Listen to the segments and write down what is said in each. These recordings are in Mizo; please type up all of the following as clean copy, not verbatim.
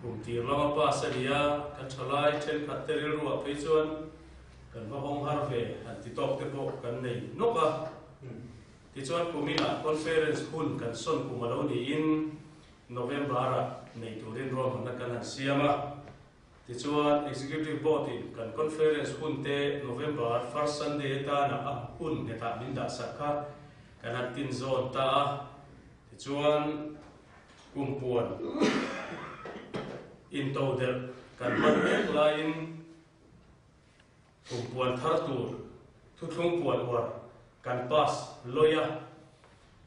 Kum tir lama pass a ni a, kan thalai thenkhat te rilruah phei chuan kan va hawng har ve han ti tawk te pawh kan nei nawk a. Tichuan kuminah conference hun kan sawn kum a lo niin November-ah nei turin ruahmanna kan han siam a. Tichuan Executive Board-in kan conference hun te November first Sunday atana a hun nghetah min dahsak kha kan han tin zawn ta a. Tichuan Kumpuan intodelh kan hman mek laiin kumpuan thar tur thuthlung puan uar kan pass lawi a.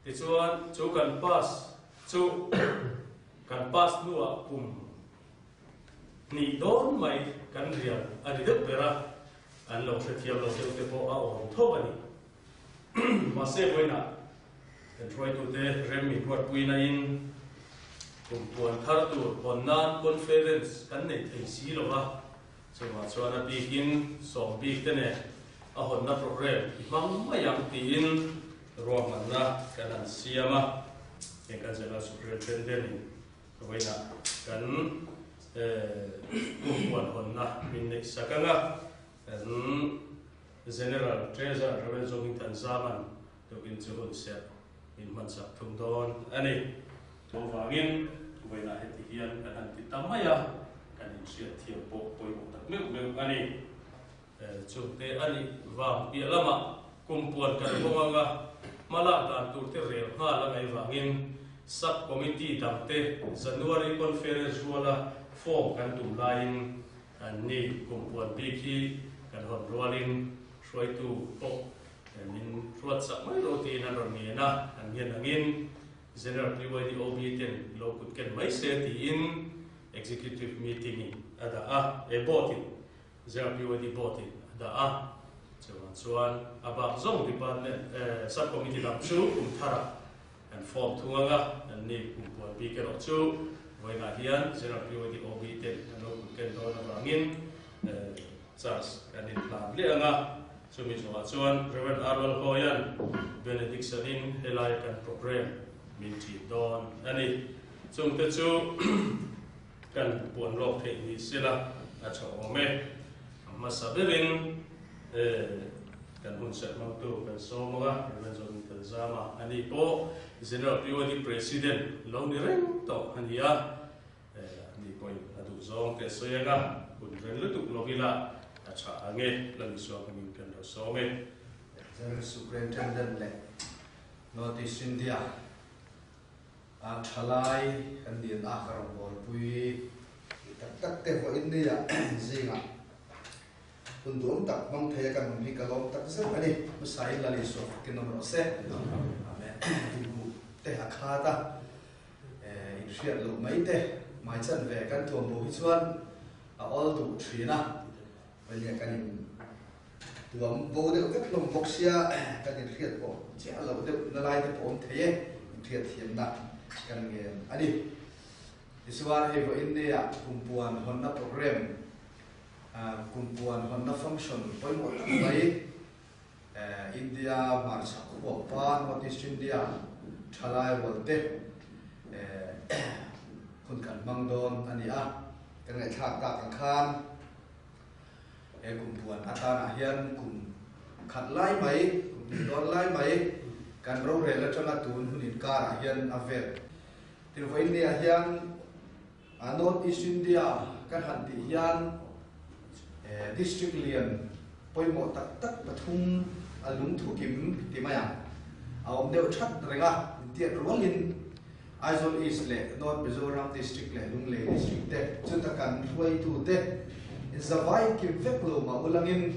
Tichuan chu kan pass chu kan pass hnuah kum hnih dawn mai kan rial a ni deuh ber a, an lo hrethiam lo deuh te pawh a awm tho a ni. Mahse vawiinah kan hruaitute rem min ruatpuina in kum puan thar tur hawn nan conference kan nei thei si lo va, chuvang chuan a bikin sawm bik te nen a hawnna programme i hmang mai ang tiin ruahmanna kan han siam a. Heng kan General Superintendent in vawiinah kan kum puan hawnna min neih sak ang a, kan General Treasurer Rev. Zawngin Thanzaman tukin chu hun serh min hmansak thung dawn a ni. Chuvangin vawiinah heti hian kan han ti ta mai a, kan inhriat thiam pawh pawimawh tak meuh meuh a ni. Chungte a nih vang piah lamah kum puan kan hawng anga hmalak dan turte rel nghal a ngaih vangin Sub Committee dangte January Conference ruala form kan tum laiin An ni kum puan bik hi kan hawn rualin hruaitu pawh min ruatsak mai lo tiin an rawn ngen a, an ngen angin General PYDOB ten lo kut ken mai se tiin Executive Meeting in a dah a, e Board in, General PYD Board in a dah a, chuvang chuan a bak zawng Department, Sub Committee lam chu kum tharah Kan form thung anga an ni kum puan bik erawh chu vawiinah hian General PYD OB ten an lo kut ken dawn avangin charge kan inhlan leh anga, chumi zawhah chuan Rev. Arwel Hawian benediction in helai kan programme min ṭin dawn a ni. Chungte chu kan puan lawk theih ni sela a tha awm e. A hmasa berin kan hun serh hmangtu kan sawm ang a, Rev. Zawmin Thanzama a ni pawh General PYD President lo ni reng tawh a ni a, a ni pawhin a duh zawng te a sawi ang a, hun reng lutuk lo ila a tha ang e, la misual hmangin kan lo sawm e. General Superintendent leh North East India a thalai kan nin a ka rawngbawlpui tak tak te vawiin nia zingah hun duam tak hmang thei a kan awm hi ka lawm tak zet a ni. Hmasain Lal Isua fakin awm rawh se. Amen. Inhmuh te a khat a, inhriat loh mai te hmai chan ve kan tuam bo hi chuan a awl duh thin a. Vawiin kan in Tuam bo deuh vek hlawm bawk sia kan inhriat pawh chiah loh deuh na lai te pawh awm thei e, inhriat thiamna kan ngen a ni. Tichuan hei vawiin nia kumpuan hawnna program, kumpuan hawnna function pawimawh tak mai India hmarchhak khuapa North East India thalai rualte hun kan hmang dawn a ni a, kan ngaihthlak tak ang khan. He kum puan atanah hian kum khat lai mai, kum hnih dawn lai mai kan rorel atanga tun hun inkarah hian a vel. Tin, vawiinniah hian North East India kan han tih hian district lian pawimawh tak tak pathum a lungthu kim ti mai ang a awm deuh that reng a, intiat rualin Aizawl East leh North Mizoram District leh Lunglei District te chuta kan hruaitute zavai kim vek lo mah ulangin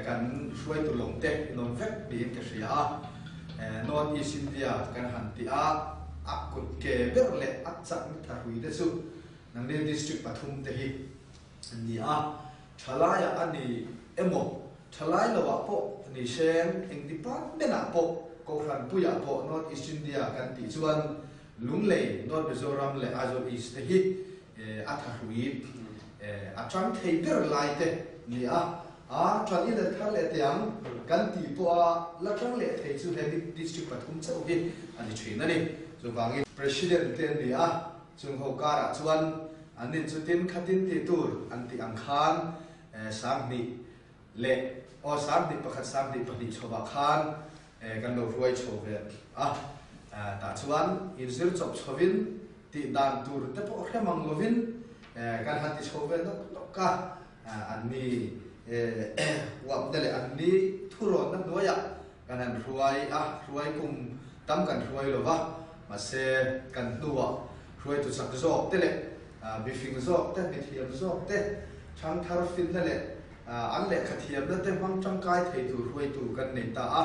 kan hruaitu lawng te in awm vek niin ka hria a. North East India kan han tih a, a kut ke ber leh a chak ni tha hrui te chu nangni District pathum te hi an ni a. Thalaiah a ni emaw, thalai loah pawh ni seng, eng department-ah pawh, Kohhran puiah pawh North East India kan tih chuan Lunglei, North Mizoram leh Aizawl East te hi a thahrui a tang thei ber lai te ni a, a tan i let thar leh teh ang kan tih pawha la tang leh thei chu he district pathum chauh hi a ni thin a ni. Chuvangin President te an ni a, chung ho karah chuan. Annin chu tin khatin tih tur an tih ang khan 2000 leh aw 2001 2002 chhovah khan kan lo hruai chho ve a. Tah chuan inzir chawp chhovin tih dan tur te pawh hre mang lovin kan han ti chho ve nawk nawk a. Anni uapna leh anni thurawnna hnuaiah kan han hruai a, hruai kum tam kan hruai lo va, mahse kan hnuah hruaitu chak zawk te leh mifing zawk te, mithiam zawk te, thangthar finna leh an lehkha thiamna te hmang tangkai thei tur hruaitu kan nei ta a,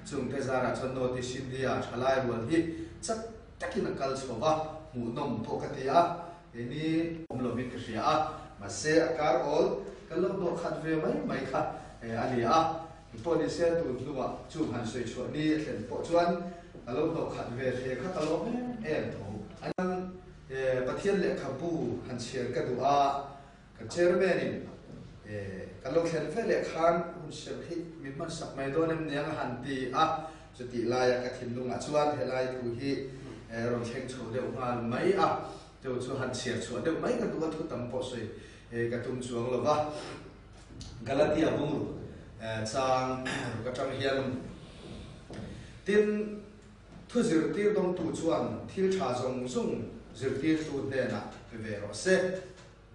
chungte zarah chuan North East India thalai rual hi chak takin a kal chho va, hmuhnawm pawh ka ti a, keini awm lovin ka hria a, mahse a kar awl kan lo hnawh khat ve mai mai kha a ni a. Pawh ni se tun hnungah chung han sawi chhuah ni a thlen pawh chuan a lo hnawh khat ve hle kha ka lawm em em tho. An Pathian lehkhabu han chhiar ka duh a, kan chairman in kan lo thlen ve leh khan hun serh hi min hman sak mai dawn em niang a han ti a, chutih laia ka thinlungah chuan helai thu hi rawn thleng chho deuh nghal mai a, chu chu han chhiar chhuah deuh mai ka duh a, thu tam pawh sawi ka tum chuang lo va. Galatia bung chang ruk atang hian tin thu zirtir dawngtu chuan thil tha zawng zawng zirtirtu hnenah pe ve rawh se.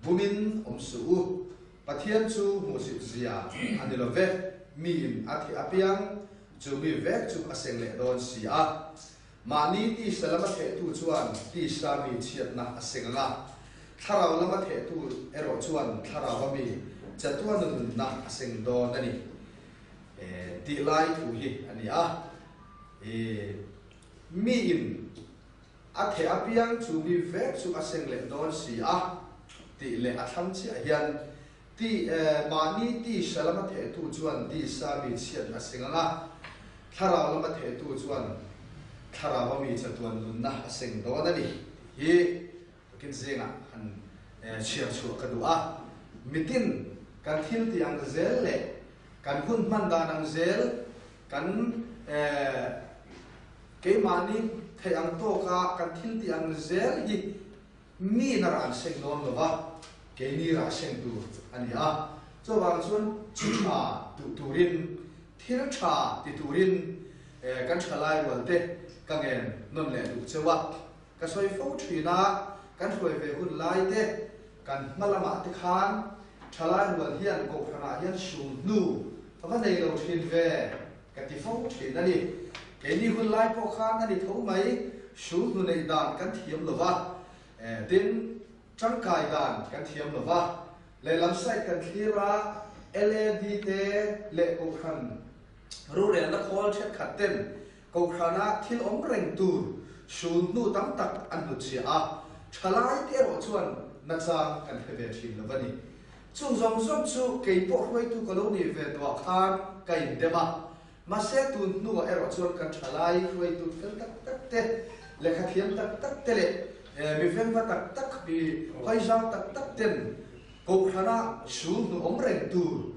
Bumin awm suh u. Pathian chu hmuhsit zia a ni lo ve, miin a theh apiang chu mi vek chu a seng leh dawn si a. Mahni tisa lama thehtu chuan tisa mi chhiatna a seng ang a, thlarau lama thehtu erawh chuan thlarau a mi chatuana nunna a seng dawn a ni tih lai thu hi a ni a. Miin a theh apiang chu mi vek chu a seng leh dawn si a tih leh a thlang chiah hian Ti e, mahni tisa lama thehtu chuan tisa mi chhiatna a seng ang a, thlarau lama thehtu chuan thlarau a mi chatuan nunna a seng dawn a ni tih hi tukin zingah han chhiar chhuah ka duh a. Mitin kan thil tih ang zel leh kan hun hman dan ang zel kan keimahni theih ang tawka kan thil tih ang zel hi Mi na rah an seng dawn lo va, keini rah seng tur a ni a. Chuvang chuan chi tha duh turin, thil tha ti turin kan thalai rualte ka ngen nawn leh duh cheu a. Ka sawi fo thin a, kan hruai ve hun lai te, kan hma lamah te khan thalai rual hian kohhranah hian sul hnu a va nei lo thin ve ka ti fo thin a ni. Keini hun lai pawh khan a ni tho mai, sul hnu neih dan kan thiam lo va, tin, tangkai dan kan thiam lo va, lehlam side kan thlir a, LAD te leh Kohhran rorelna khawl thenkhat ten Kohhrana thil awm reng tur sul hnu tam tak an hnutchhiah a, thalai te erawh chuan nachang kan hre ve thin lo a ni. Chung zawng zawng chu kei pawh hruaitu ka lo nih ve tawhah khan ka indem a. Mahse tun hnuah erawh chuan kan thalai hruaitu fel tak tak te, lehkha thiam tak tak te leh mi vengva tak tak, mi hawizaw tak tak ten Kohhrana sul hnu awm reng tur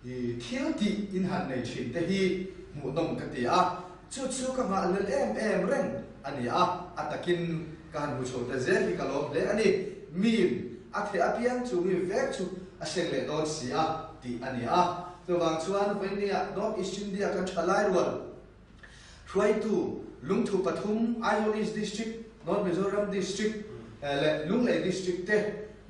thil tih in han nei thin te hi hmuhnawm ka ti a. Chu chu ka nghah lel em em reng a ni a, a takin ka han hmu chho ta zel hi ka lawm hle a ni. Miin a theh apiang chu mi vek chu a seng leh dawn si a tih a ni a. Chuvang chuan vawinia North East India kan tha lai rual hruaitu lungthu pathum Aizawl East District, North Mizoram District leh Lunglei District te,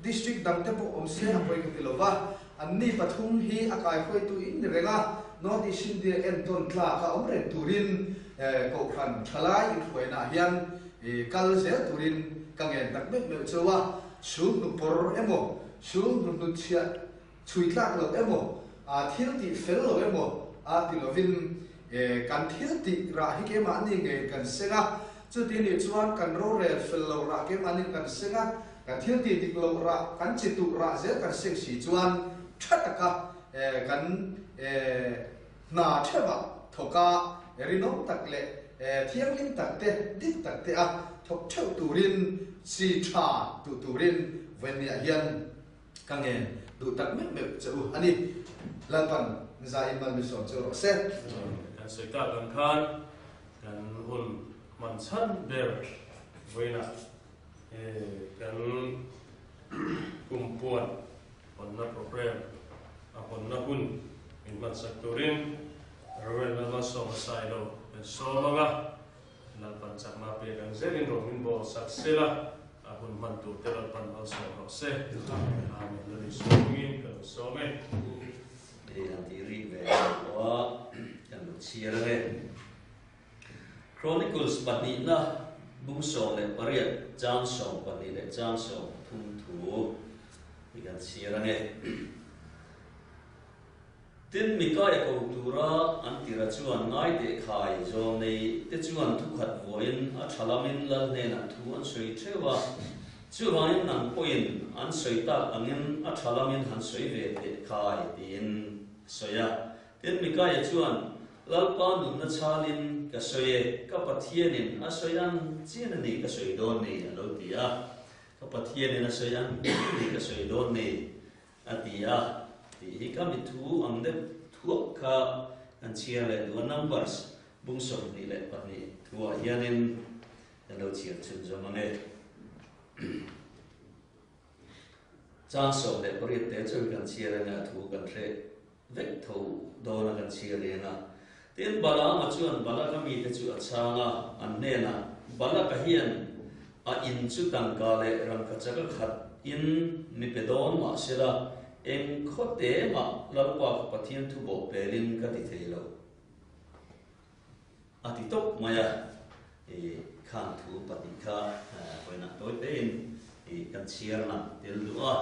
District dang te pawh awm se a pawi ka ti lo va, Anni pathum hi a kaihruaitu in ni reng a, North East India entawn tlak a awm reng turin Kohhran thalai inhruainaah hian kal zel turin ka ngen tak meuh meuh cheu a, sul hnu pawr emaw, sul hnu hnutchhiah chhui tlak loh emaw, thil tih fel lo emaw a ti lovin kan thil tih rah hi keimahni ngei kan seng a, chuti nih chuan kan rorel fel loh rah keimahni kan seng a, Kan thil tih dik loh rah, kan chi tuh rah zel kan seng si chuan tha taka kan hna theuhah thawk a, rinawm tak leh thianghlim tak te, dik tak te a thawk theuh turin chi tha duh turin vawiinniah hian ka ngen duh tak meuh meuh che u a ni. Lalpan zaiin mal mi sawm che rawh se. Kan sawi tak ang khan kan hun hman chhan ber vawiinah Kan Kumpuan hawnna programme a hawnna hun min hmansak turin Rev. Lalmalsawma Sailo kan sawm ang a, Lalpan chakna pek ang zelin rawh min bawl sak sela, a hun hman tur te Lalpan malsawm rawh se. Amen. Lal Isua hmingin ka lo sawm e. Hei han tih rik ve ang pawh a kan lo chhiar ang e. Chronicles pahnihna bung 18 chang 12 leh chang 30 thu hi kan chhiar ang e. Tin, Mikaia ko tura an tira chuan ngai teh khai zawl nei te chuan thukhat vuain a tha lamin lal hnenah thu an sawi theuh a, chuvangin nang pawhin an sawi tak angin a tha lamin han sawi ve teh khai tiin a sawi a. Tin, Mikaia chuan, Lalpa nunna chhalin ka sawi e, ka Pathianin a sawi ang chian a ni ka sawi dawn ni a lo ti a. Ka Pathianin a sawi ang chian a ni ka sawi dawn ni. A ti a, tih hi ka mithu ang deuh thuak kha kan chhiar leh duh a, Numbers bung 22 thuah hianin kan lo chhiar chhunzawm ang e. Chang 18 te chuan kan chhiar anga a thu kan hre vek tho dawn a kan chhiar reng a. Tin, Balaama chuan Balaka mite chu a chhang a, an hnenah, Balaka hian a in chu tangka leh rangkachak a khat in mi pe dawn mah sela, eng khaw te mah Lalpa ka Pathian thu bawh pelin ka ti thei lo. A ti tawp mai a, i khan thu pahnih kha vawiinah tawi tein i kan chhiar lang tel duh a,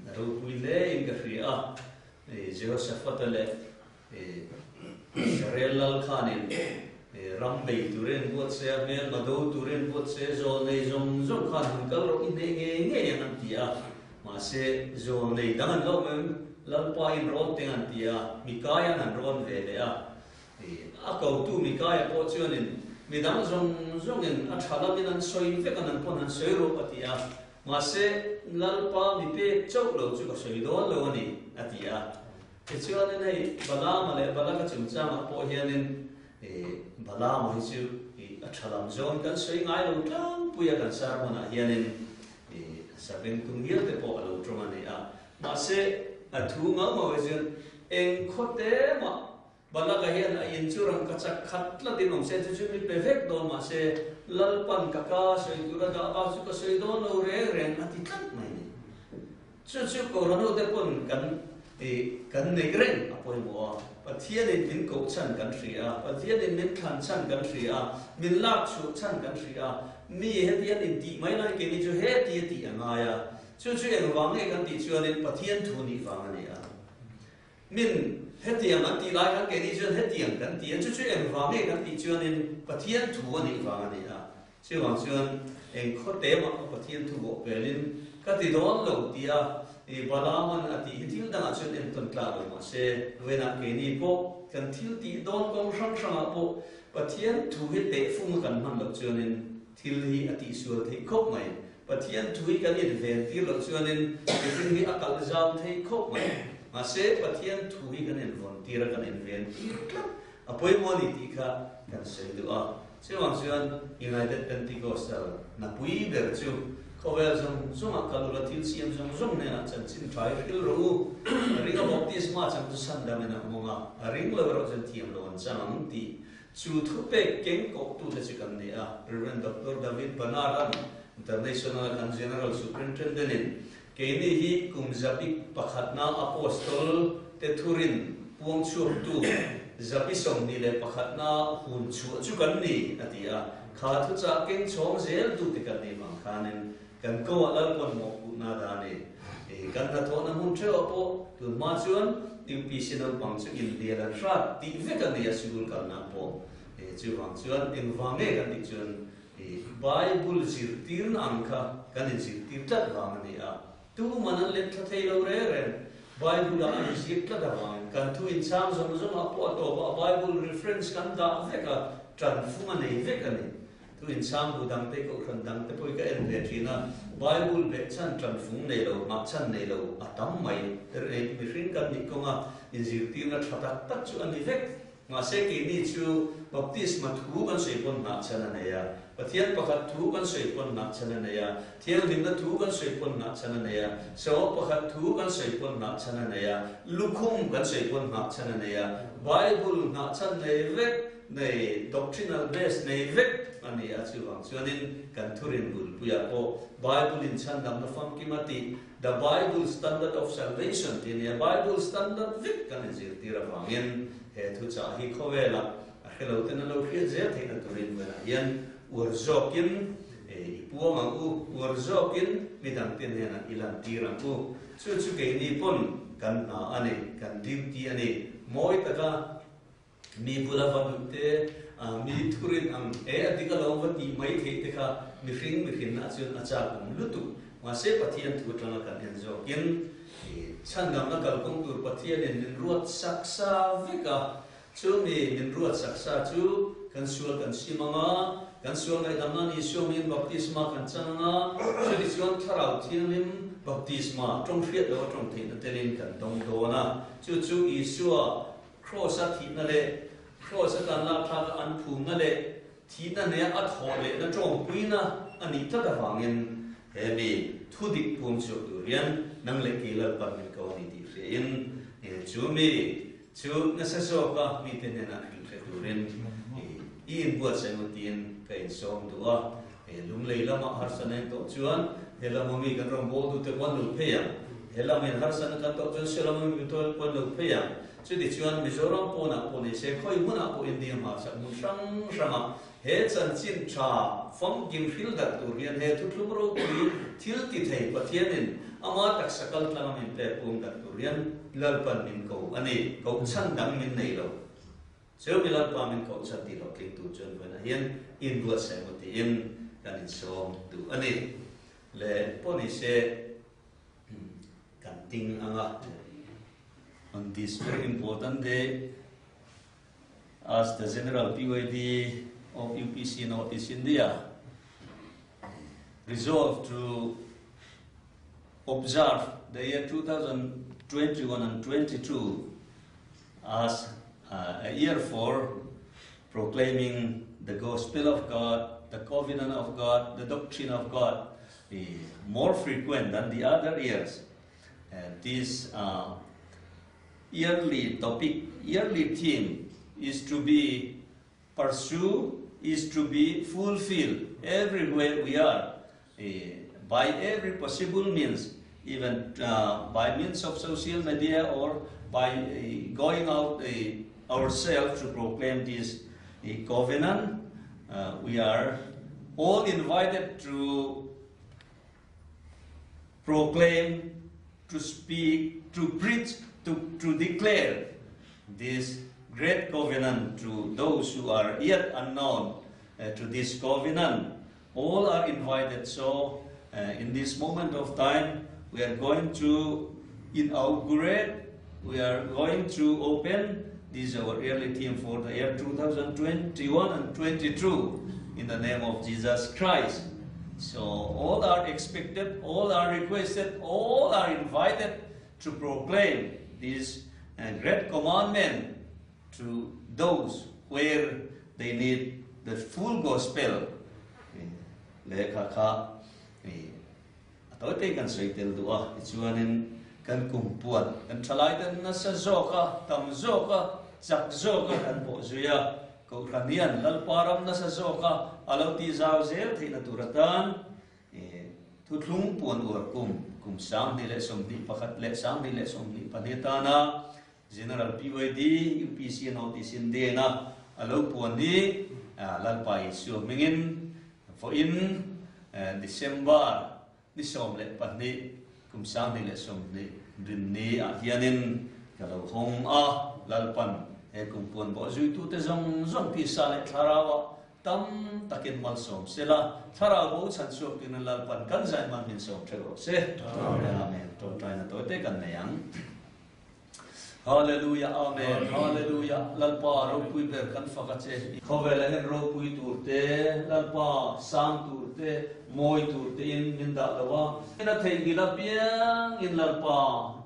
a ropui hle in ka hria a, Jehoshaphat-a leh Israel lal khanin ram bei turin buat se, a hmelma do turin buat se, zawl nei zawng zawng khan han kal rawh i hneh ngei ngei ang an ti a, mahse zawl nei dang an lo awm em, Lalpa in rawn teng an ti a, Mikaia'n an rawn ve leh a, a kotu Mikaia pawh chuanin midang zawng zawngin a tha lamin an sawi vek a, nang pawn han sawi rawh a ti a, mahse Lalpa mi pek chauh lo chu ka sawi dawn lo a ni a ti a. Tichuanin hei Balaama leh Balaka chungchangah pawh hianin Balaama hi chu a tha lam zawn kan sawi ngai lo tlangpui a, kan sermon-ah hianin sabengtung ngial te pawh a lo tawng a ni a. Mahse a thu ngau ngau hi chuan eng khawte mah Balaka hian a in chu rangkachak khat tlatin awm se chu chu mi pe vek dawn mahse Lalpan ka ka sawi tur a dah bak chu ka sawi dawn lo reng reng a ti tlat mai ni. Chu chu Koranute pawn kan kan neih reng a pawimawh a, Pathianin min koh chhan kan hria a, Pathianin min thlan chhan kan hria a, min lak chhuah chhan kan hria a, mi heti an intih mai lai keini chu heti a tih a ngai a, chu chu engvang nge kan tih chuanin Pathian thu nih vang a ni a. Min hetiang an tih lai khan keini chuan hetiang kan ti a, chu chu engvang nge kan tih chuanin Pathian thu a nih vang a ni a. Chuvang chuan eng khaw te mah ka Pathian thu bawh pelin ka ti dawn lo tia i Balaman a tih hi thil dangah chuan entawn tlak lo mah se, vawiinah keini pawh kan thil tih dawn kawng hrang hrangah pawh Pathian thu hi tehfung a kan hman loh chuanin thil hi a tihsual theih khawp mai. Pathian thu hi kan inven tir loh chuanin mihring hi a kalh zau theih khawp mai. Mahse, Pathian thu hi kan invawn tir a, kan inven tir tlat a pawimawh a ni tih kha kan sawi duh a. Chuvang chuan United Pentecostal hnapui ber chu khawvel zawng zawngah kal ula thil siam zawng zawng hnenah chanchin tha i hril rawh u. A ring a baptisma chang chu chhan damin a awm ang a, a ring lo erawh chuan thiam lo an chang ang tih chu thupek keng kawhtute chu kan ni a. Rev. Doctor David Barnard-a'n International kan General Superintendent-in keini hi kum zabi pakhatna Apostol te thurin puang chhuaktu zabi 21na hun chhuah chu kan ni, a ti a. Kha thuchah keng chhawng zel tute kan nih vang khanin kan ko ah Lalpawn mawhpuhna dah a ni. Kan hnathawhna hmun theuhah pawh tun hma chuan UPC naupang chu inhnial an hrat tih vek a ni a sikul kalna pawh. Chuvang chuan engvang nge kan tih chuan Bible zirtirna ang kha kan inzirtir tlat vang a ni a, tuman an let thla thei lo reng reng. Bible-ah an inzir tlat avangin kan thu inchhang zawng zawngah pawh a tawpah Bible reference kan dah vek a, tanfung a nei vek a ni. Thu inchhang bu dangte, kohhran dangte pawh hi ka en ve thin a, Bible behchhan tanfung nei lo, nghahchhan nei lo a tam mai. Mihring kan nih kawnga inzirtirna tha tak tak chu a ni vek. Mahse keini chu baptisma thu kan sawi pawn nghah chhan a nei a, Pathian pakhat thu kan sawi pawn nghah chhan a nei a, thianghlimna thu kan sawi pawn nghah chhan a nei a, sawm pakhat thu kan sawi pawn nghah chhan a nei a, lukhum kan sawi pawn nghah chhan a nei a, Bible nghah chhan nei vek nei, doctrinal base nei vek a ni a, chuvang chuanin kan thurin bulpuiah pawh Bible-in chhandamna famkim a tih The Bible Standard of Salvation tih a ni a, Bible standard vek kan inzirtir avangin he thuchah hi khawvelah a hre lo ten a lo hriat zel theihna turin vawiinah hian uar zawkin i puang ang u, uar zawkin midangte hnenah i lantir ang u. Chu chu keini pawn kan hna a ni, kan duty a ni. Mawi taka Mi bula va duh te, mi thurin ang e a dik alawm va tih mai theih te kha mihring mihrinna chuan a chak awm lutuk. Mahse Pathian thu atanga kan en zawkin chhandamna kalkawng tur Pathianin min ruat sak sa vek a, chumi min ruat sak sa chu kan sual kan sim ang a, kan sual ngaihdam nan Isua hmingin baptisma kan chang ang a, chutichuan Thlarau Thianghlim baptisma tawng hriat loh a tawng theihna telin kan dawng dawn a, chu chu Isua Kraws-a thihna leh Kraws-a tan lakthlaka an phumna leh thihna nea a thawh lehna tawngpuina a nih tlat avangin he mi thu dik puang chhuak tur hian nang leh kei Lalpan min ko a ni tih hriain chu mi chu nasa zawka mite hnenah hrilh hre turin i inbuatsaih maw tiin ka insawm duh a. Lunglei lamah harsana in tawh chuan he lama mi kan rawn bawl duhte pawh an lo phei ang. He lamin harsana kan tawh chuan se lama mi pawh an lo phei ang. Chutichuan Mizoram pawnah pawh ni se, khawi hmunah pawh India hmarchhak hmun hrang hrangah he chanchin tha famkim hril darh tur hian he thuthlung ropui thil ti thei Pathianin ama taksa kal tlanga min pek pum darh tur hian Lalpan min ko a ni. Kohchhan dang min nei lo. Chu mi Lalpa min kohchhan tih loh tling tur chuan vawiinah hian inbuatsaih maw tiin kan insawm duh a ni. Le pawh ni se kan ting ang a. On this very important day, as the General PYD of UPC North East India resolved to observe the year 2021 and 22 as a year for proclaiming the gospel of God, the covenant of God, the doctrine of God more frequent than the other years. And this uh, yearly topic, yearly theme is to be pursued, is to be fulfilled everywhere we are by every possible means, even uh, by means of social media or by uh, going out uh, ourselves to proclaim this covenant. we are all invited to proclaim, to speak, to preach, to, to declare this great covenant to those who are yet unknown uh, to this covenant. All are invited. So, uh, in this moment of time, we are going to inaugurate, we are going to open this our yearly theme for the year 2021 and 22 in the name of Jesus Christ. So all are expected, all are requested, all are invited to proclaim this uh, great commandment to those where they need the full gospel. Lehkha kha a tawite kan sawi tel duh a, tichuanin kan kum puan kan thalai ten nasa zawk a, tam zawk a, chak zawk a kan bawh zui a, Kohhran hian Lalpa ram nasa zawk a a lo tih zau zel theihna tur atan thuthlung puan uar kum kum 2021 leh 2022 atana General PYD, UPC Notice in dena a lo puan hi Lalpa Isua hmingin vawiin December ni 12 kum 2020 rinni ah hianin ka lo hawng a, Lalpan he kum puan bawh zuitute zawng zawng tisa leh thlarau ah tam takin malsawm sela, thlarau bo chhan chhuak turin Lalpan kan zai man min sawm theuh rawh se. Amen. Tawngtaina tawite kan nei ang. Hallelujah Amen Hallelujah Lalpa ropui ber kan fak a che. Khawvelah hian ropui tur te, Lalpa sang tur te, mawi tur te in min dah lo a. In a theihnghilh apiang in Lalpa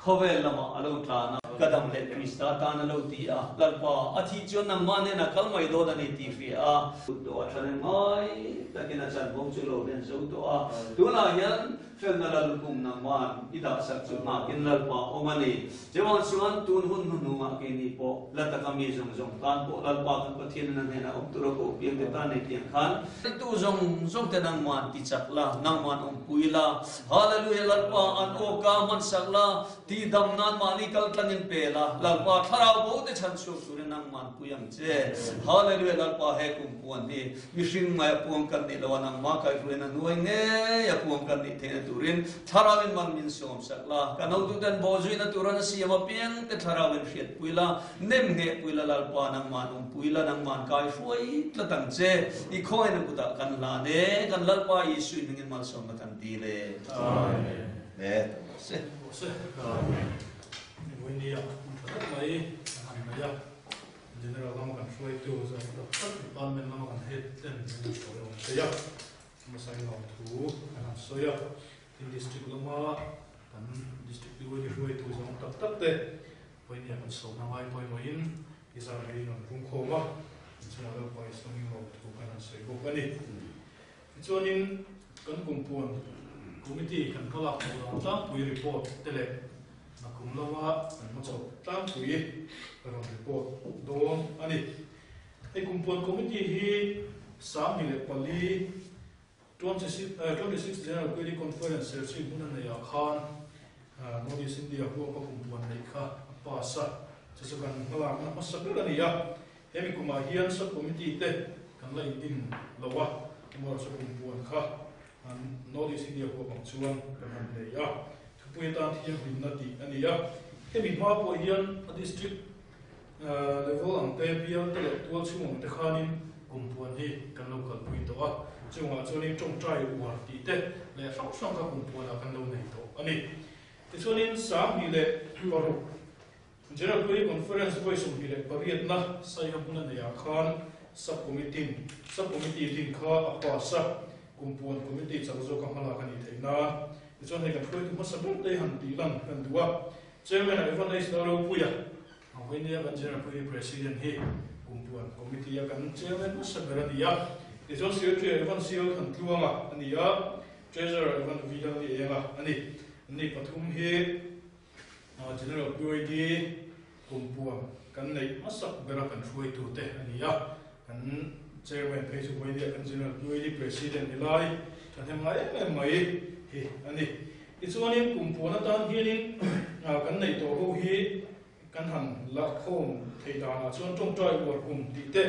khawvel lamah a lo tlan a. Ka dam leh Krista tan a lo ti a, Lalpa, a thih chuan nangmah hnenah kal mai dawn a ni tih hria a. Tawh a tha reng ngai takin a chanvo chu lo hlen zo tawh a, tunah hian felna lallukhum nangma'n i dahsak chu nghakin Lalpa awm a ni. Chuvang chuan tun hun hnuhnungah keini pawh la taka mi zawng zawng tan pawh Lalpa kan Pathianin a hnenah awm tura koh piang te tan nei tiang khan tu zawng zawng te nangma'n ti chak la, nangma'n awmpui la, Hallelujah Lalpa an awka hmansak la, Tihdam nan mahni kal tlangin pe la, Lalpa thlarau bo te chhan chhuak turin nangman pui ang che. Hallelujah Lalpa he kum puan hi mihring mai a puang kan nih lo a nangmah kaihruain a hnuai ngei a puang kan nih theihna turin thlarauin man min sawm sak la, kan hotuten bawhzuina turan a siam apiang te thlarauin hriat pui la, nem ngheh pui la Lalpa nangman awm pui la, nangman kaihruai tlat ang che. I khawngaihna kutah kan hlan e, kan Lalpa Isui hmingin malsawmna kan dil e. Amen. Amen. Se. Se. Vawinia hmun tha tak mai kan han nei a, General lama kan hruaitu zawng tak tak department lama kan head ten min han sawi awm thei a, hmasa in lawmthu kan han sawi a, tin district lama kan district DYD hruaitu zawng tak tak te vawinia kan sawmna ngai pawimawhin i zar hi rawn pungkhawm a, inchungah Lalpa Isawngin lawmthu kan han sawi bawk a ni. Tichuanin kan kumpuan committee kan hmalak hmuh dan tlangpui report te leh a kum lama kan hmachhawp tlangpui rawn report dawn a ni. Hei kumpuan committee hi 2004 26 General Query Conference Serchhip hmun a neihah khan North East India huapa kumpuan neih kha a pass a, chu chu kan hmalakna hmasa ber a ni a. Hemi kumah hian sub-committee te kan la indin lo a, amaherawhchu chu kumpuan kha North East India huap ang chuan kan han nei a, thupui atan thianghlimna tih a ni a. Hemi hma pawh hian a district level ang te, bial te leh tual chhung ang te khanin kumpuan hi kan lo kalpui tawh a, chungah chuanin tawngtai uar tih te leh hrang hrang kha kumpuanah kan lo nei tawh a ni. Tichuanin 2006 General Query Conference vawi 28 na Saiha hmun a neihah khan Sub-Committee Sub-Committee din kha a pass a, Kumpuan Committee chak zawka hmalak a nih theih nan. Tichuan hei kan hruaitu hmasa ber te han tih lan kan duh a, Chairman ah Evan H. Lalropuia, ang hawi nia kan General Query President hi Kumpuan Committee a kan Chairman hmasa ber a ni a, tichuan Secretary ah Evan C. Lalthantluanga a ni a, Treasurer Evan V. Lalnienga a ni. Anni pathum hi General PYD kumpuan kan neih hmasak bera kan hruaitute a ni a, kan Chairman phei chu vawinia kan General PYD President ni lai thahnem ngai em em mai hi a ni. Tichuanin kumpuan atan hianin kan neih tawh ho hi kan han la khawm theih danah chuan tawngtai uar kum tih te,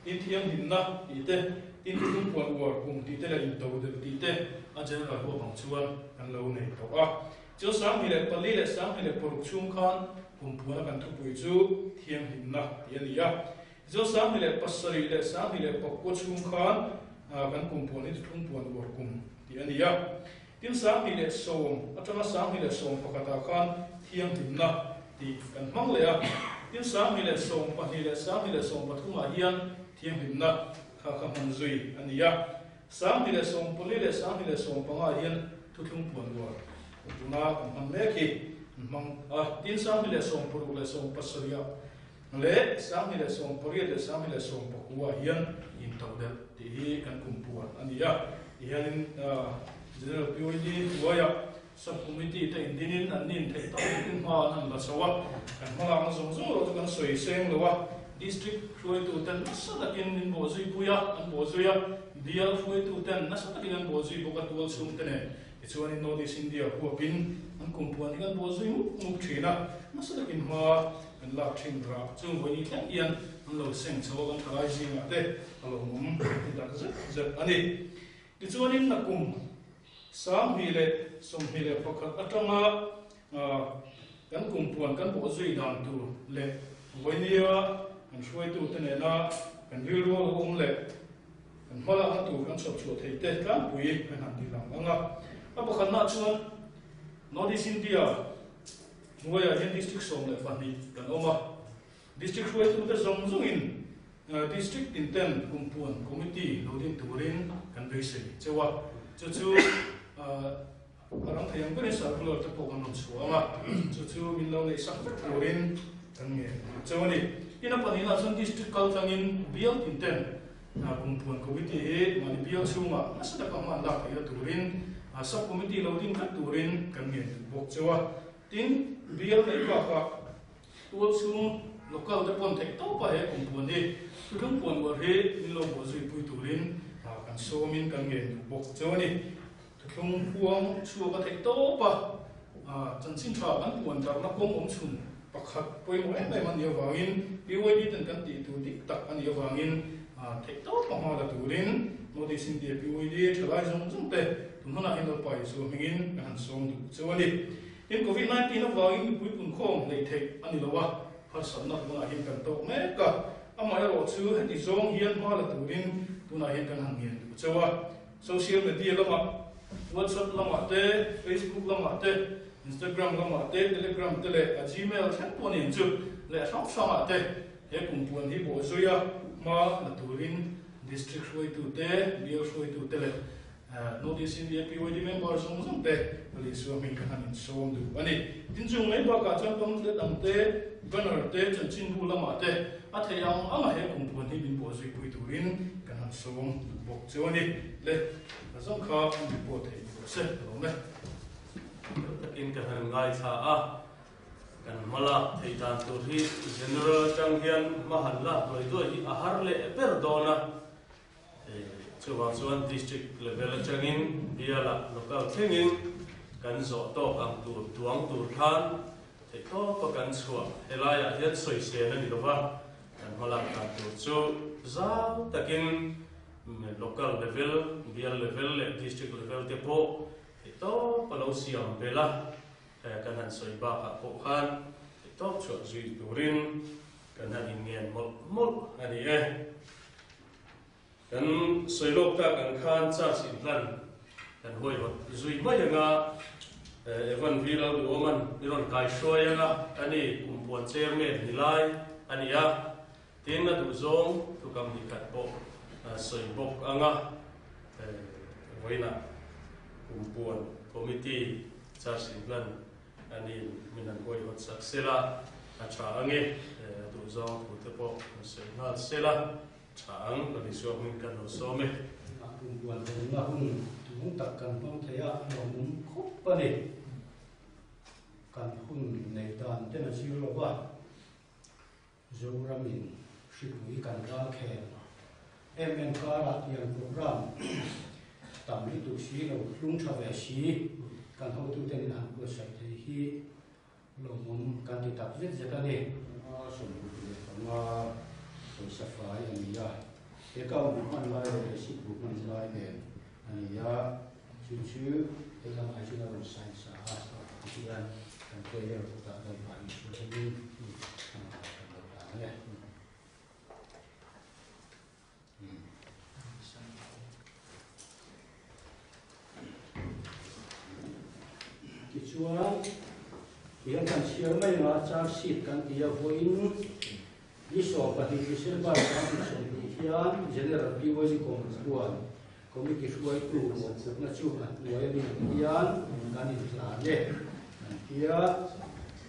tin thianghlimna tih te, tin thuthlungpuan uar kum tih te leh intodelh tih te a General huap ang chuan kan lo nei tawh a. Chu 2004 leh 2006 chhung khan kumpuana kan thupui chu thianghlimna tih a ni a. Chu 2007 leh 2009 chhung khan kan kumpuan hi thuthlungpuan uar kum tih a ni a. Tin 2010 atanga 2011 ah khan thianghlimna tih kan hmang leh a. Tin 2012 leh 2013 ah hian thianghlimna kha kha hman zui a ni a. 2014 leh 2015 ah hian thuthlung puan rual tuna kan hman mek hi an hmang a, tin 2016 leh 17 ah leh 2018 leh 2019 ah hian intodelh tih hi kan kum puan a ni a, tihianin General PYD hnuaiah Sub Committee te indinin an nin theih tak takin hma an han la chho a, kan hmalakna zawng zawng erawh chu kan sawi seng lo a, District hruaituten nasa takin min bawhzui pui a, an bawhzui a, Bial hruaituten nasa takin an bawhzui bawk a tual chhungte nen tichuanin North East India huapin an kumpuan hi kan bawhzui mup mup thin a, nasa takin hma kan lak thin rah chung vawiin thleng hian an lo seng chho a kan thalai zingah te a lawmawm ti tak zet zet a ni. Tichuanin nakum 2021 atanga kan kumpuan kan bawhzui dan tur leh vawinia kan hruaitute nena kan rilru a lo awm leh kan hmalakna tur kan chhawp chhuah theih te tlangpui kan han ti lang ang a. A pakhatnaah chuan North East India hnuaiah hian District 12 kan awm a. District hruaitute zawng zawngin District tin ten kumpuan committee lo din turin kan beisei cheu a, chu chu A rang thei ang berin circular te pawh kan rawn chhuah ang a, chu chu min lo neih sak vek turin kan ngen duh cheu a ni. Tin a pahnihna chuan District kal tlangin bial tin ten Kumpuan Committee hi mahni bial chhungah nasa taka hman lak theihna turin Sub Committee lo din vek turin kan ngen duh bawk cheu a. Tin, bial mai bakah Tual chhung local te pawn theih tawp a he kumpuan hi thuthlung puan uar hi min lo buah zui pui turin kan sawmin kan ngen duh bawk cheu a ni. Thuthlung huang chhuak a theih tawp a, chanchin tha kan puan darhna kawng awm chhun pakhat pawimawh em em a nih avangin PYD ten kan tih tur dik tak a nih avangin theih tawp a hma la turin North East India PYD thalai zawng zawng te tun hmanah hian Lalpa Isua hmingin kan han sawm duh cheu a ni. Tin, Covid 19 avangin mipui punkhawm hleih theih a ni lo a, harsatna tunah hian kan tawk mek a. Amaherawhchu heti zawng hian hma la turin tunah hian kan han ngen duh cheu a. Social media lamah, WhatsApp lamah te, Facebook lamah te, Instagram lamah te, Telegram te leh a Gmail thleng pawh nen chu leh hrang hrangah te he kumpuan hi bawhzui a hma la turin District hruaitute, bial hruaitute leh North East India PYD member zawng zawng te Malaysia hming kha han insawm duh a ni. Tin chung mai bakah chuan pamphlet ang te, banner te, chanchinbu lamah te a theih ang ang a he kumpuan hi min bawhzui pui turin kan han sawm duh bawk chu a ni. Le, a zawng kha an report theih ni rawh se, ka lawm e. Fel takin ka han ngaithla a, kan hma lak theih dan tur hi General atang hian hma han lak duai duai hi a har leh ber dawn a. Chuvang chuan District level atangin bialah local thlengin kan zawh tawk ang tur duang tur khan theihtawpa kan chhuah helaiah hian sawisel a ni lova, kan hmalak dan tur chu zau takin local level, bial level leh district level te pawh theihtawpa lo siam belh a, kan han sawi bakah pawh khan theihtawp chhuah zui turin kan han inngen mawlh mawlh a ni e. Kan sawi lawk tak ang khan charge inhlan kan huaihawt zui mai ang a, Evan V Lalduhawman i rawn kai hruai ang a, a ni kumpuan chairman ni lai a ni a, tin a duhzawng thukam ni khat pawh sawi bawk ang a, vawiinah kumpuan committee charge inhlan a ni min han huaihawt sak sela a tha ang e, a duhzawng thu te pawh sawi nghal sela. Tha ang, ka Isua hming kan lo sawm e. A kumpuan hawnna hun tung tak kan hmang thei a, a lawmawm khawp a ni. Kan hun neih dan ten a zir lo va, Zoramin hripui kan ral khel em em karah tiang program tam lutuk si lo hlung tha ve si kan hotuten in han buatsaih thei hi Lawmawm kan ti tak zet zet a ni. A 65 pawisa fai a ni a, he kau bu hman lai leh receipt bu hman lai nen a ni a, chu chu hei lam ai chuan a rawn sign sa a, tihian kan prayer kutah Lalpa Isua hmingin kan lo hlan e. Tichuan, tihian kan chhiar mai anga charge sheet kan ti a, vawiin ni 12 December 2020 hian General PYD Kawmpuan Committee hruaitu mawhphurhna chu a hnuai a ni ang hian kan inhlan e kan ti a,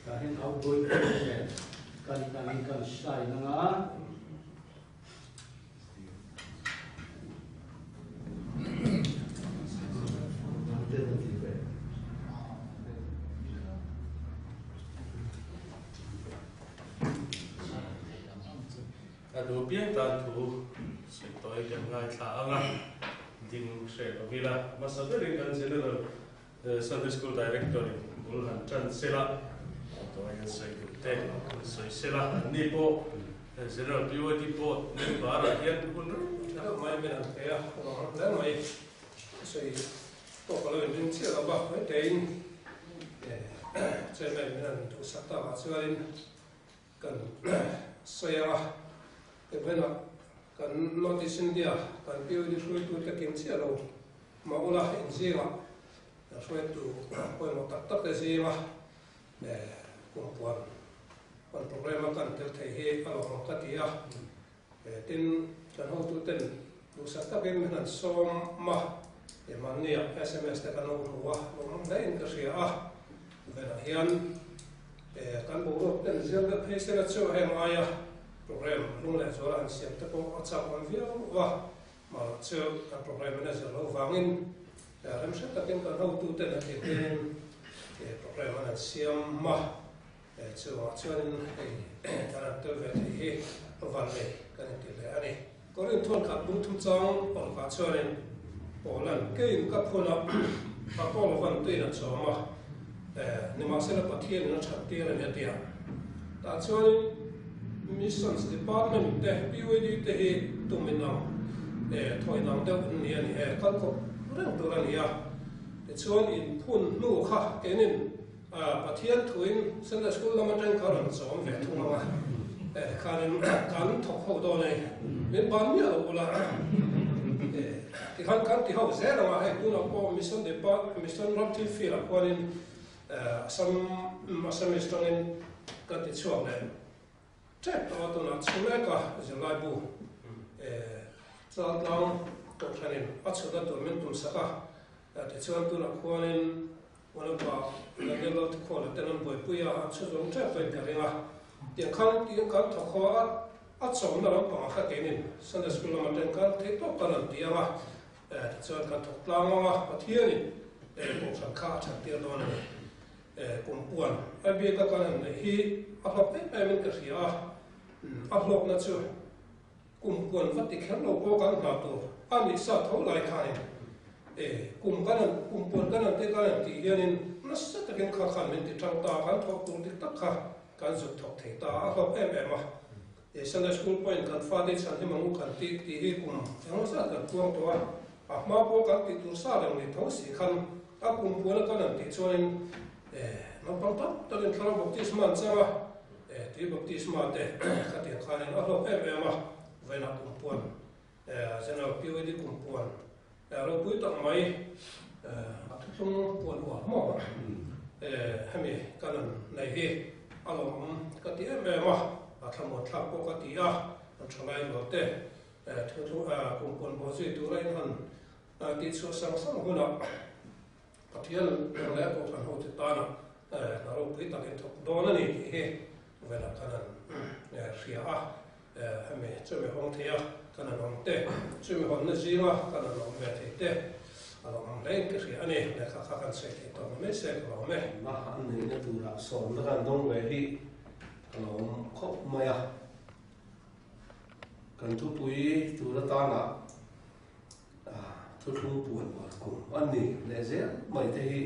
tah hian outgoing president kan inangin kan sign anga. A duh piang tan thu sawi tawi kan ngaithla ang a, ding hreh lo ila. Hmasa berin kan General Sunday School Director in bul han tan sela, tawi an sawi duh te an sawi sela, anni pawh General PYD Board member ah hian hun rei tak mai min han pe a, ka lawm hle mai. Ka sawi tawk a lo inring chiah lo va, mai tein Chairman min han duhsak takah chuanin kan sawi ang a, event-ah kan North East India kan PYD hruaitute kim chiah lo mah ula inzingah hruaitu pawimawh tak tak te zinga kumpuan kan programme a kan tel thei hi a lawmawm ka ti a, tin kan hotuten duhsak takin min han sawm a. Mahnia sms te kan lo hmu a, lawmawm hle in ka hria a, velah hian kan boruak ten zial deuh phei sela chu heng aia program hlung leh zuala han siam te pawh a chak awm viau a, mahla chu kan program in a zir loh vangin remhre takin kan hotuten a tih hmingin program an han siam a, chuvangah chuanin hei kan han tel ve theih hi vannei kan inti hle a ni. Korinth thuan khat bung thum chang parukah chuanin Paulan keiin ka phun a, Apollo-van tuin a chawm a, nimahsela Pathianin a that tir a ni a ti a. Tah chuanin Missions Department te, PYD te hi tum inang, thaw inang deuh an ni a ni e, kal kawp reng tur a ni a. Tichuan inphun hnu kha keinin Pathian thuin Sunday School lam atang kha rawn chawm ve thung ang a, tikhanin kan thawk ho dawn e, min ban miah lo ula, tikhan kan ti ho zel ang a, hei tunah pawh Mission Depart Mission ram thil field ah khuanin Assam Assamese tangin kan ti chhuak leh tep tawh a, tunah chhuleka zirlaibu Chaltlang Kohhranin a chhutna tur min tumsak a, tichuan tunah khuanin Unaupa Daniel Thukhawn ten an buaipui a, an chhu zawng tep pawhin ka ring a. Tiang khan tiang kan thawk ho a, a chawmna lampangah kha keinin Sunday School lama ten khan theih tawk kan rawn ti ang a, tichuan kan thawk tlang ang a, Pathianin Kohhran kha a that tir dawn a ni. Kum puan a bik a kan han neih hi a hlawk em em in ka hria a, a hlawkna chu Kum puan va ti kher lo pawh kan hna tur a nih sa tho lai khanin e kum kan an kum puan kan an te kan an tih hianin nasa takin kha khan min ti tang ta kan thawk tur dik tak kha kan zuk thawk thei ta a hlawk em em a e Sunday school pawhin kan fate chhan hi mangu kan tih tih hi kum engemaw zat kan puang tawh a a hma pawh kan tih tur sa reng ni tho si khan a kum puan a kan an tih chuanin e naupang tam takin thlarau baptisma an chang a. Tui baptisma te khatiang khanin a hlawk em em a, vawiinah kum puan General PYD kum puan ropui tak mai a thuthlung puan uar hmawk hemi kan an nei hi a lawmawm ka ti em em a, a thlamuan thlak pawh ka ti a, an thalai rual te thuthlung kum puan bawh zui tura in han tihchhuah sang sang hunah Pathian leh Kohhran hote tana hna ropui takin thawk dawn a ni tih hi velah kan han hria a, hemi chumi hawng thei a kan han awm te, chumi hawnna zinga kan han awm ve thei te a lo awm hlein ka hria a ni. Lehkha kha kan sawi thei tawh mai se ka lawm e. Na an neihna turah sawmna kan dawng ve hi ka lawm khawp mai a, kan thupui tur atana Thuthlung puan uar kum a ni leh zel mai te hi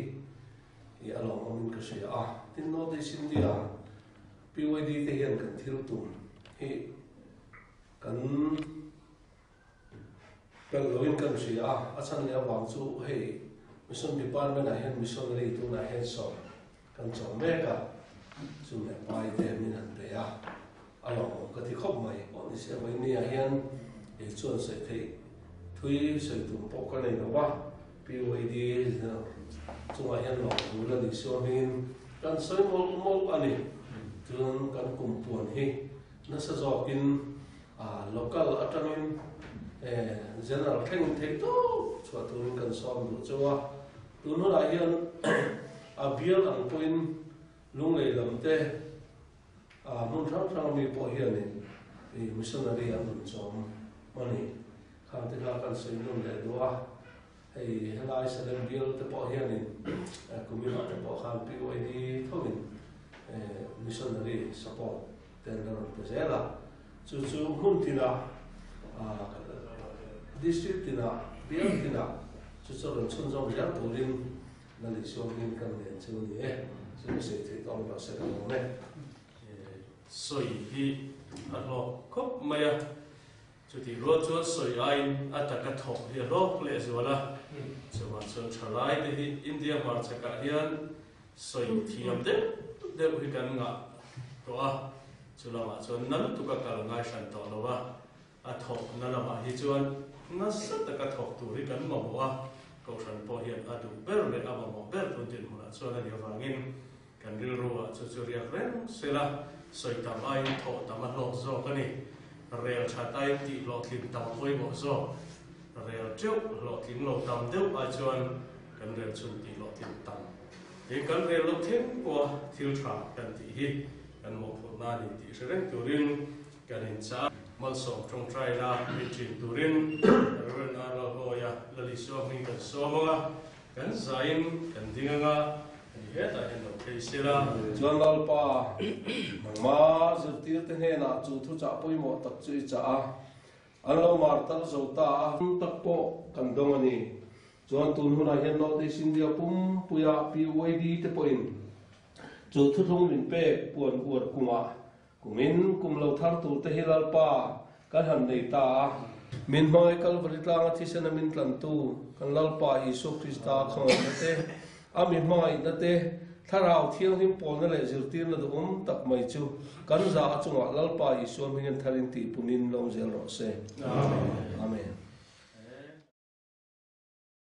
i a lawmawmin ka hria a. Tin, North East India PYD te hian kan thil tum hi kan pelh loin kan hria a, a chhan leh avang chu hei Mission Department ah hian Missionary tunah hian sawm kan chawm mek a, chu leh pai te min han pe a, a lawmawm ka ti khawp mai. Pawh ni se vawinia hian kei chuan sawi theih thui sawi tum pawh ka nei lo va, PYD chungah hian lawmtu la ni suam hmingin kan sawi mawlh mawlh a ni. Chuan kan kum puan hi nasa zawkin local atangin general thlengin theih tawp chhuah turin kan sawm duh chauh a. Tun hunah hian a bial ang pawhin Lunglei lam te hmun hrang hrang mi pawh hianin missionary an rawn chawm a ni. Khang te kha kan sawi nawn leh duh a, hei helai Salem bial te pawh hianin kuminah te pawh khan PYD thovin missionary support te an la rawn pe zel a. Chu chu hmun tinah district tinah bial tinah chu chu rawn chhunzawm zel turin Lal Isua hming kan nen chu a ni e. Chu ka sawi theih tawk erawh se ka lawm e. Sawi hi a hlawk khawp mai a, chutih rual chuan sawi aiin a taka thawk hi a hlawk leh zual a. Chuvang chuan thalai te hi India hmarchhakah hian Sawi thiam deuh deuh hi kan ngah tawh a, chu lamah chuan na lutuk a kal ngai hran tawh lo a, a thawkna lamah hi chuan nasa taka thawk tur hi kan mamawh a, Kohhran pawh hian a duh ber leh a mamawh ber tun dinhmunah chuan a nih avangin kan rilru ah chu chu riak reng sela, sawi tam aiin thawh tam a hlawk zawk a ni, rel that aiin tih hlawhtlin tam pawimawh zawk. Rel teuh hlawhtling lo tam deuh ai chuan kan rel chhun tih hlawhtling tam. Tin, kan rel loh thleng pawha thil tha kan tih hi kan mawhphurhna a ni tih hre reng turin kan inchah. Malsawm tawngtaina min thin turin Rev. Arlalhawia Lalisua hming kan sawm ang a, kan zaiin kan ding ang a, ani hetah hian lo phei sela. Chuan Lalpa, nangma zirtirte hnenah chu thuchah pawimawh tak chu i chah a, An lo mar tal zo ta a. Tak pawh kan dawng a ni. Chuan tun hunah hian North East India pumpuia PYD te pawhin chu thuthlung min pek puan uar kumah kumin kum lo thar tur te hi Lalpa kan han nei ta a. Min hmangaih Kalvari tlanga thisena min tlantu kan Lalpa Isua Krista khawngaihna te, A mi hmangaihna te, Thlarau Thianghlim pawlna leh zirtirna duhawm tak mai chu kan za a chungah Lalpa Isua hmingin tharin tihpunin lo zel rawh se. Amen.